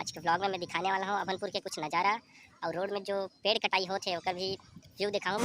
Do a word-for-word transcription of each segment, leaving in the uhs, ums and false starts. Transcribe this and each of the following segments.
आज के vlog में मैं दिखाने वाला हूँ अभनपुर के कुछ नज़ारा और रोड में जो पेड़ कटाई होत हे ओकर भी view दिखाऊँ।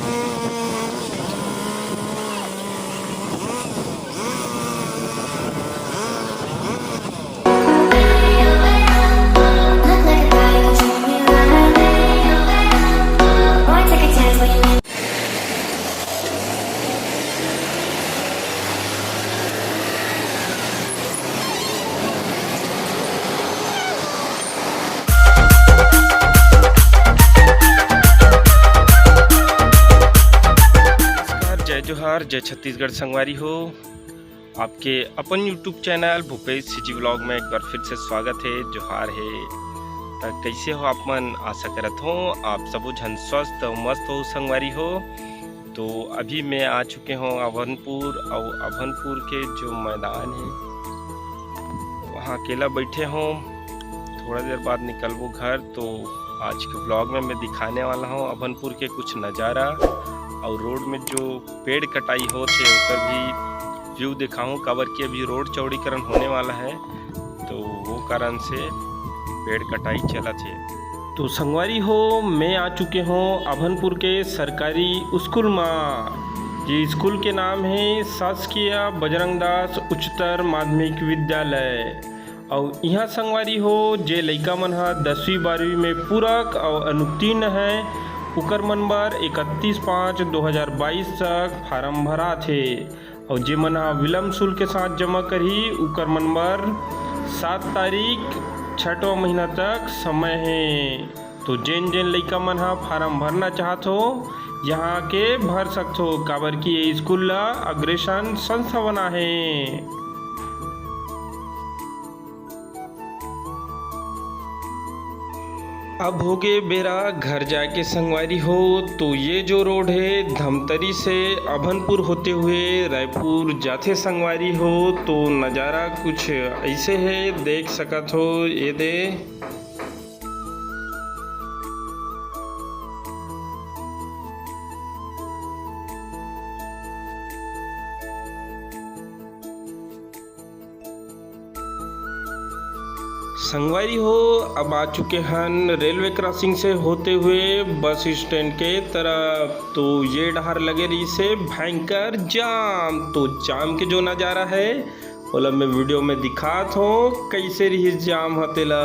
नमस्कार, जय जोहार, जय छत्तीसगढ़ संगवारी हो। आपके अपन YouTube channel Bhupesh CG vlog में एक बार फिर से स्वागत हे, जोहार हे। त कैसे हो आप मन? आशा करत हो आप सबो झन स्वस्थ अउ मस्त हो संगवारी हो। तो अभी मैं आ चुके हों अभनपुर, अउ अभनपुर के जो मैदान हे वहाँ अकेला बैठे हों, थोड़ा देर बाद निकलबो घर। तो आज के vlog में मैं दिखाने वाला हूँ अभनपुर के कुछ नज़ारा अउ रोड में जो पेड़ कटाई होत हे ओकर भी view दिखाऊँ, काबर कि अभी रोड चौड़ीकरण होने वाला है, तो वो कारण से पेड़ कटाई चलत हे। तो संगवारी हो, मैं आ चुके हों अभनपुर के सरकारी स्कूल मा, जे स्कूल के नाम हे शासकीय बजरंग दास उच्चतर माध्यमिक विद्यालय। अउ इहाँ संगवारी हो, जे लइका मन ह दसवीं बारहवीं में पूरक अउ अनुत्तीर्ण हे, उकर मन बर इकतीस पाँच दो हज़ार बाईस तक फारम भरात हे। अउ जे मन ह विलंब शुल्क के साथ जमा करही, उकर मन बर सात तारीख छठवां महीना तक समय हे। तो जेन जेन लइका मन ह फारम भरना चाहत हो, यहाँ के भर सकथो, काबर कि ये स्कूल ला अग्रसेन संस्था बना हे। अब होगे बेरा घर जाके संगवारी हो। तो ये जो रोड हे धमतरी से अभनपुर होते हुए रायपुर जाथे संगवारी हो, तो नज़ारा कुछ ऐसे हे, देख सकत हो ये दे। संगवारी हो, अब आ चुके हन रेलवे क्रॉसिंग से होते हुए बस स्टैंड के तरफ। तो ये डहार लगे रहिसे भयंकर जाम। तो जाम के जो नज़ारा हे, ओला मैं वीडियो में दिखात हों, कैसे रहिस जाम ह तेला।